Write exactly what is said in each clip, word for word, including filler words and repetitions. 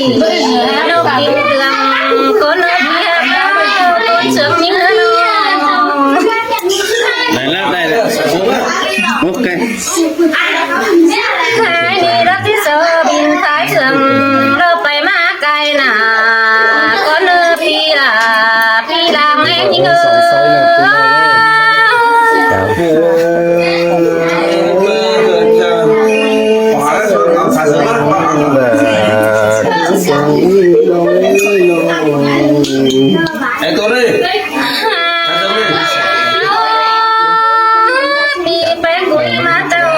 Đảy ꞌlẹo, đảy ꞌlẹo. Ok. Hái đi đót tí sơ bin thái sương, ꞌlẹo pay ꞌmá cai nả, ꞌcốn ꞌnớ pi đa, pi đang ꞌén ꞌnhính ơ. Ê, tôi đi. Pi peng kui ꞌmá ꞌtạu,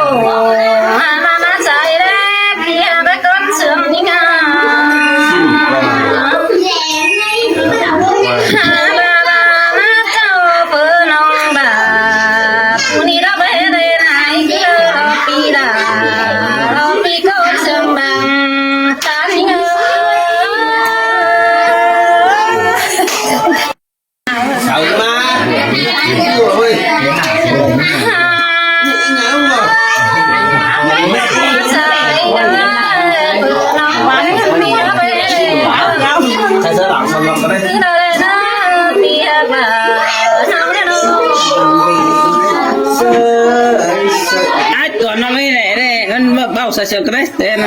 ha ꞌmá ꞌmá sai ꞌlẹ, pi ha ꞌpẹ ꞌcốn sương ꞌnhính ha. Ha ꞌva ꞌva ꞌmá ꞌtạu ꞌpưa ꞌnọng ꞌva, ꞌpưa ꞌnị ꞌlẹo ꞌpưa ꞌlẹ nải ꞌcứ ꞌlẹo pi đa, ꞌlẹo pi ꞌcốn sương bang, ta ꞌnhính ơ. Sao ꞌmá? Ôi. Cái giai đoạn sau năm đấy. Ai tuần nó mới này đây, nó bảo sao sương cái đấy. Tên.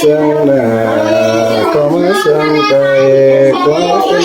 Sang nả, có má sang cài, có cái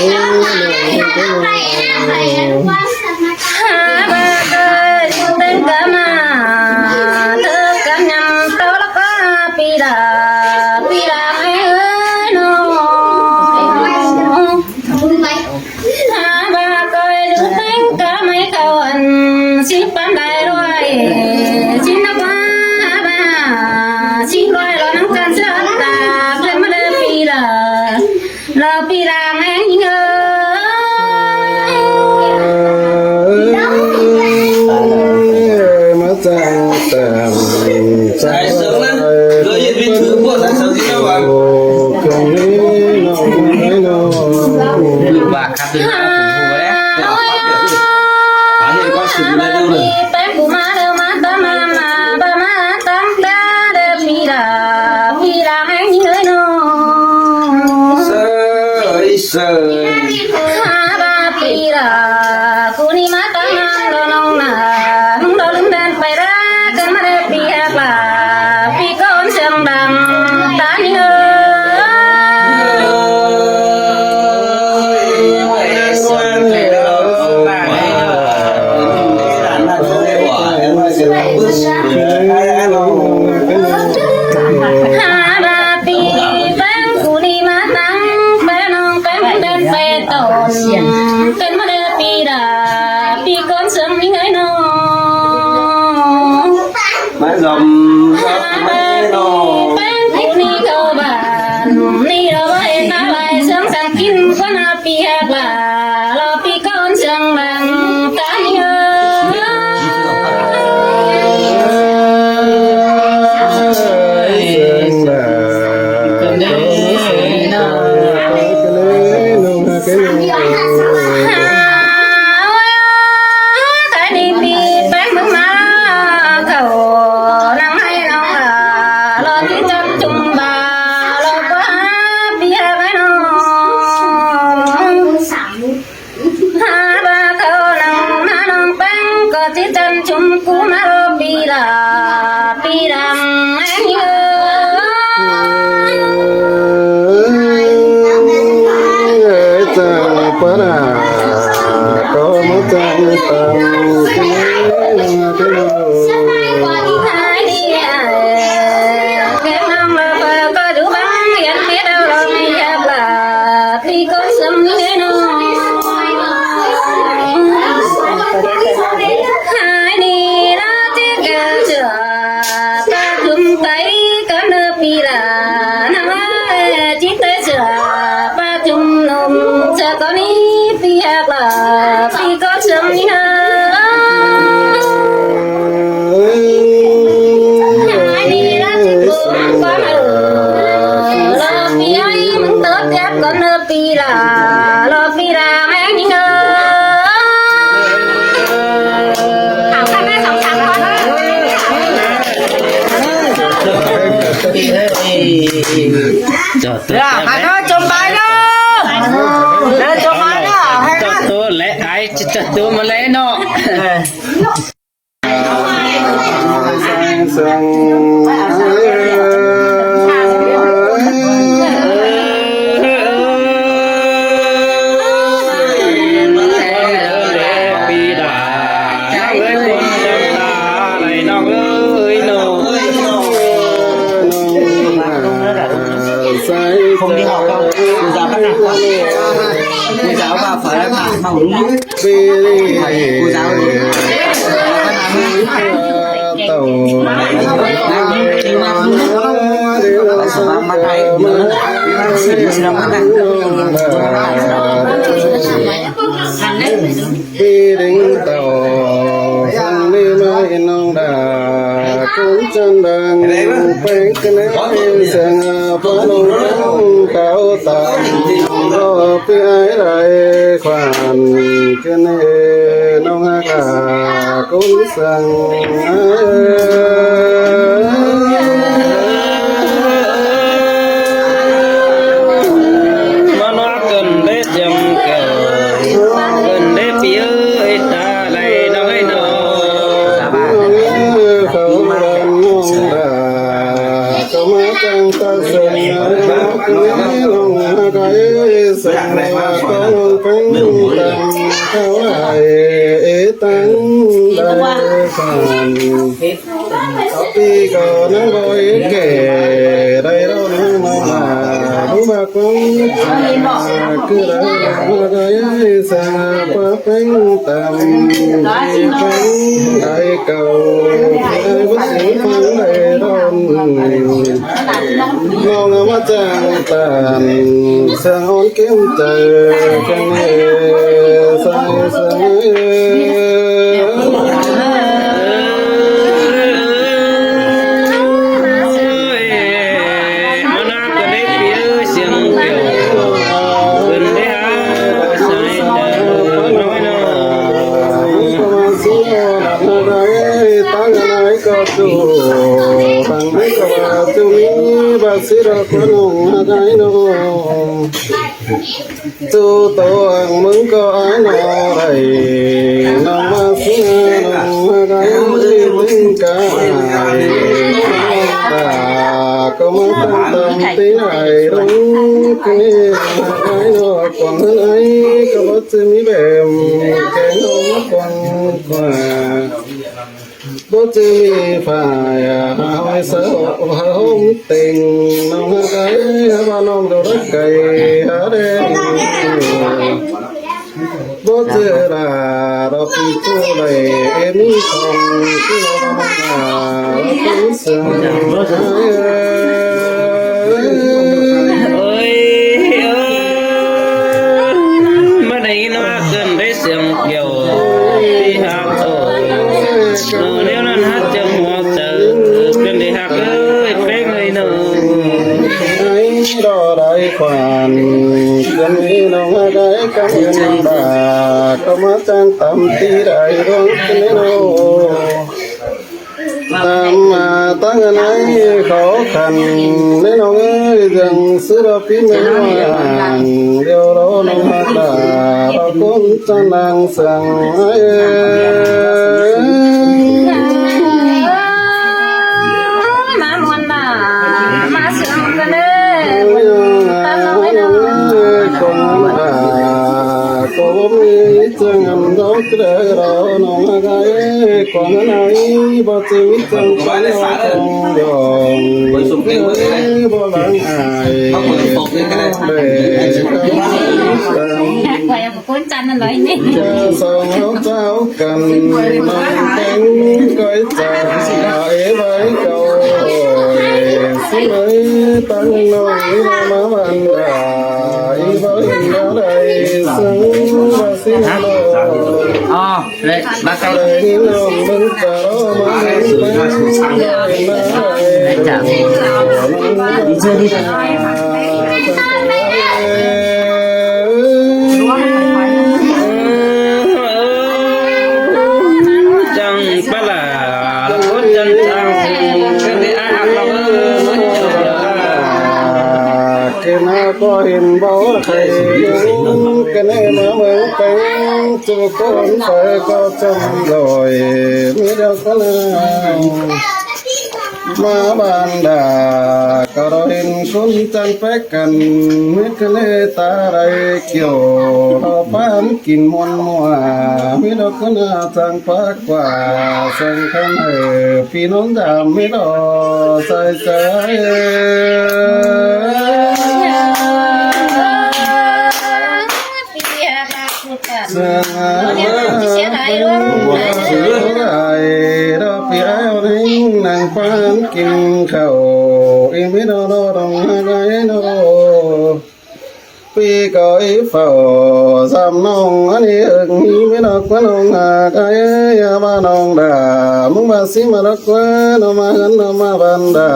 Ba lo pi kon seng bang tani ơ. Tani pi pang mưng ma kau nang hai nong ba lo ti chăm chum ba lo pa pi ha bai nong. Ha ba kau nang ma nong pang ko ti chăm chum ku ma lo pi la pi dang ai ni ơ. Ai chang pa na ko ma chang pang ki na ki na. Ai ni ai ke nang ma pa ko du bang yan me dau lo me ya ba. Pi kon seng ni nơ nong. Hai ni la ti ke sửa pa chum tai kon nơ pi la nang ai ti tai sửa pa chum nôm sửa kon ni pi hak la pi kon seng ni nơ. Hai ni la ti kon kon nơ lo pi ai mưng tơ tiap kon nơ pi la lo pi la meng ni ơ. Hảo khăn đấy, sẵn sàng con. Cho tôi. Dạ, hai nó chôm bài đó. Để chôm bài đó, hai nó. Cho tôi lẽ ai, cho tôi mà lẽ nó. Không đi học đâu. Cô giáo bắt nạt con. Cô giáo vào phải bắt nạt mà không. Cô giáo. Pi đinh tàu sang ni mai nong đà cũng chân đàng peng kene sang pa nong tàu tàu lo pi ai lai khoan kene nong ha cả cũng sang ai. Mà nó cần đế chăm kể, cần đế pi ơi ta lại nói nó. Khâu đàn nong đà, khâu má chăng ta sông, nong cái sông, con peng tăng, khâu lại tăng đại sản. Pi ko nang boi kẻ đây đâu nang mau là đúng mà con cứ là cái sang pa peng tam peng đại cầu ai bất cứ pang đại đòn nong mà chang tan sang ôn kiếm trời khen sang sang Bác sĩ đó có nồng hai cái nó. Chu tô ang mưng ko ai no rai nong ma sia nong ma gai mưng ka ai ta ko ma tam tam ti ai rong ke ai no kuang ai ko bác sĩ mi bem ke no kuang kuang. Bố chứ mi phải à, hỏi sao hôm tình nông cái ba nông đồ đất cày há đen. Bố chứ là đó thì chú này em không chứ là cũng sương. Ơi, ơi. Kiẻo ꞌpi ꞌhặc ꞌnớ, ꞌnéo ꞌnặn ꞌhặc ꞌchớ ꞌmưa chaư, ꞌcốn đi ꞌhặc ới, ꞌpéng ới ꞌnớ. Ái ꞌló đảy khuôn, ꞌcốn đi ꞌnọng ꞌhặc ái cắm ꞌcốn đà, ꞌcọ ꞌmá chắng tắm ti đảy ꞌluống ꞌcốn đi ꞌnớ. Tắm ꞌmá ꞌtáng ꞌnặn ái khó khăn, ꞌnị ꞌnọng ới, dăng ꞌsứ ꞌló ꞌpi ꞌmướng hoang, điêu ꞌló ꞌnọng ꞌhặc đà, ꞌló ꞌcốn chắng đang sương ái. ꞌMá muôn đà, ꞌmá sương ꞌcốn đi, ꞌtáng ꞌnọng ới ꞌnớ. Quảng đà, có bố mi chăng ăn dấu kí đa ꞌló ꞌnọng ꞌhặc ái, quảng ꞌnặn ái, bó chư chăng quảng ꞌló chăng dòng, bó lắng ải, bê, ꞌcốn chăn ꞌnặn ꞌlới ꞌnị. Chớ song ꞌháu cháo căn, ꞌnọng ꞌpéng cói chả, ế bái câu ơi, ꞌsứ ới ꞌtáng ꞌnọng ꞌmá ꞌmá ꞌván đà, ế bái đà đảy sương ꞌva ꞌsứ ꞌnọng. Ơ, lệ, bác cháu. Đảy ꞌnọng ꞌmướng chả ꞌló ꞌmá ꞌmướng ꞌpéng. Đi chưa đi. Chắng ꞌpá lả, ꞌcốn chắng chắng, ꞌcốn đi ꞌhặc ꞌló ꞌnớ. Kẻ nào có hiền báo thầy, kẻ này mà mừng cánh, chú con phải có chăm rồi, mới được có nào. ꞌMá ꞌván đà, ꞌcọ đảy ꞌcốn chắng pék căn, mết căn ꞌlế ta đảy kiẻo, ꞌló ꞌpán kin muôn ꞌmua, mết ꞌló ꞌcốn chắng pák ꞌquá, sương khăn hảư, ꞌpi ꞌnọng dăm mết ꞌló sai sai. Sương ái, ꞌló ꞌpi ái ꞌnị ꞌnăng ꞌpán kin khảu, ꞌi mết ꞌló ꞌnọng ꞌhặc ái ꞌnớ. ꞌPi ꞌcọ ꞌi phảu dăm ꞌnọng ꞌnị ꞌhưng, ꞌi mết ꞌló ꞌquá ꞌnọng ꞌhặc ái, ꞌva ꞌnọng đà, ꞌmướng ꞌva ꞌsứ ꞌmá ꞌló ꞌquá, ꞌnọng ꞌmá ꞌhướn ꞌnọng ꞌmá ꞌván đà,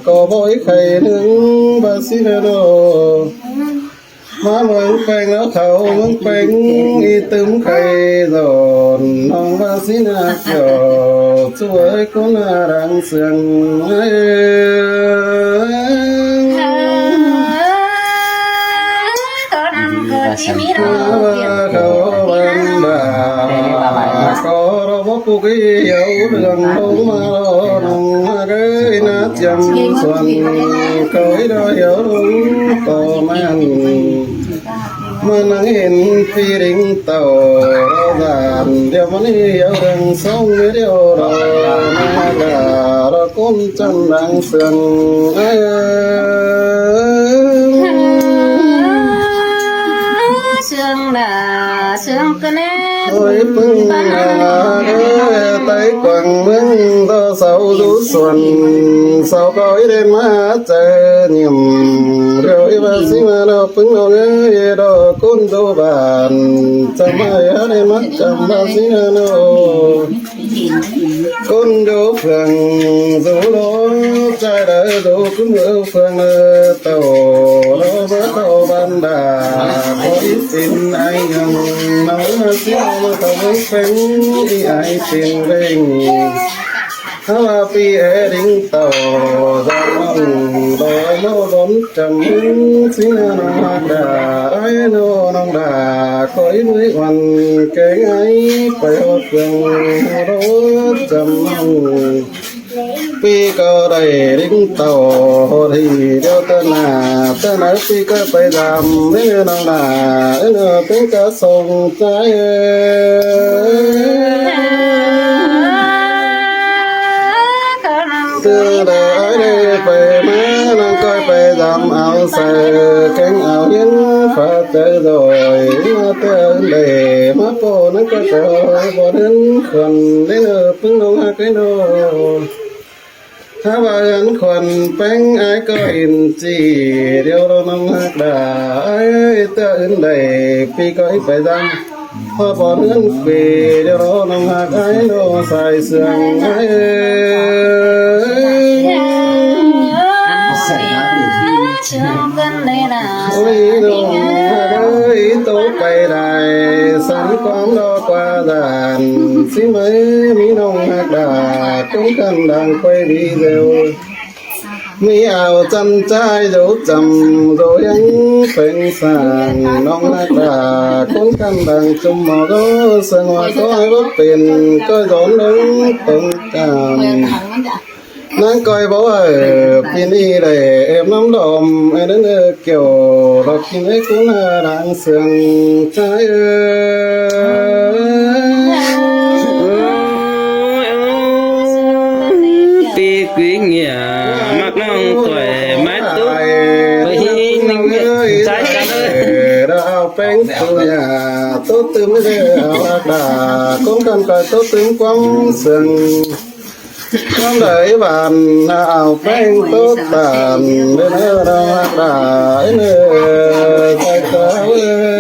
ꞌcọ bói khay ꞌnưng ꞌva ꞌsứ ꞌnớ. ꞌMá ꞌmướng ꞌpéng ꞌló khảu ꞌmướng ꞌpéng, ꞌi tứm khay dọn, ꞌnọng ꞌva ꞌsứ ꞌnạ kiẻo, ꞌchu ới ꞌcốn đang sương ái. ꞌMá ꞌva khảu ꞌván đà, ꞌcọ ꞌló báu pú ꞌi hiếu lương ꞌlống ꞌmá ꞌló ꞌnọng ꞌhặc ái, ꞌnạ chiêm suôn, ꞌcọ ꞌi đa hiếu lương ꞌtố ꞌmắn. ꞌMắn ꞌnăng hên ꞌpi đing tảu ꞌló dản, điêu ꞌmắn ꞌi hiếu lương song mết điêu ꞌló, ꞌnạ đà ꞌló ꞌcốn chắng đang sương ái. Sương đà, sương ꞌcốn ꞌnị. Ôi ꞌpứng đà đé, Tay Quảng ꞌmướng ꞌto sáu dú suôn, sáu ꞌcọ ꞌi đen ꞌmá chaư nhiêm, điêu ꞌi ꞌva ꞌsứ ꞌmá ꞌló ꞌpứng ꞌnọng ới, ꞌló ꞌcốn dú bản, chăm ꞌmá ꞌi đen ꞌmá chăm ꞌva ꞌsứ ꞌnạ ꞌnớ. ꞌCốn dú phường dú ꞌlố, ꞌchái đaư dú ꞌcốn dú phường ꞌlớ tảu, ꞌló báu tảu bản đà, ꞌcọ ꞌi tin ải ꞌnưng, ꞌnọng ꞌmá ꞌsứ ꞌmá tảu ꞌmướng ꞌpéng, ꞌi ải tin ꞌvến. Hák ꞌva ꞌpi é đing tảu, dăm ꞌnọng, đói ꞌnọ dón chăm ꞌsứ ꞌnọng ꞌhặc đà, ải ꞌnọng đà, ꞌcọ ꞌi ꞌmới uôn kéng ải, pay ꞌhọt phường ꞌló chăm ꞌnọng. ꞌPi ꞌcọ đảy đing tảu ꞌhọt ꞌhị điêu ꞌtẹ nả, ꞌtẹ nả ꞌpi ꞌcọ pay dăm ꞌnị ꞌnọng đà, ꞌnị ꞌpứng cá sông ꞌchái. ꞌTẹ đảy đảy pay ꞌmá ꞌnọng ꞌcoi pay dăm au saư, kéng au hiến pha chaư doi, ꞌmá ꞌtẹ đảy ꞌmá ꞌpộ ꞌnọng ꞌcoi chaư bók ꞌhướn khuôn, ꞌnị ꞌnớ ꞌpứng ꞌnọng ꞌhặc ꞌnị ꞌnớ. Hák ꞌva ꞌhướn khuôn ꞌpéng ải ꞌcọ in ꞌchí, điêu ꞌló ꞌnọng ꞌhặc đà, ải ꞌtẹ ứn đảy ꞌpi ꞌcoi pay dăm. Hoa bón ưn khuê, điêu ꞌnọng ꞌnọng ꞌhặc ải ꞌnọng sai sương ải. Ôi ꞌnọng ꞌhặc ải, ꞌtố pay lai, sắm ꞌquám lo ꞌquá dan, sí ꞌmới ꞌmí ꞌnọng ꞌhặc đa, ꞌcốn căn đang quay video. ꞌMí ao chăn ꞌchái dú chăm, dú ꞌhiếng pheng sang, ꞌnọng ꞌhặc đa, ꞌcốn căn đang ꞌchum mo dú, sương ꞌhọt ꞌcoi báu pên, ꞌcoi dón lông tông cam. ꞌNáng ꞌcoi báu ꞌhại, pin ꞌnị đảy ép ꞌnắm đom, ên ên ơ, kiẻo lọt kin ếc ꞌcốn ꞌhặc đang sương ꞌchái ơi. ꞌPi quí nghĩa, ꞌmặc ꞌnọng ꞌtoi ꞌmái tốc, ꞌpay ꞌnưng ꞌchái căn ơi. Đa ao ꞌpéng ꞌtố nhà, ꞌtố tứm ꞌdệt ao ꞌhặc đa, ꞌcốn căn ꞌcoi ꞌtố tứm ꞌquám sương. ꞌQuám đảy bản ao ꞌpéng ꞌtố tản, ên ơ, đa ꞌhặc đa, ên ơ, ꞌchái căn ơi.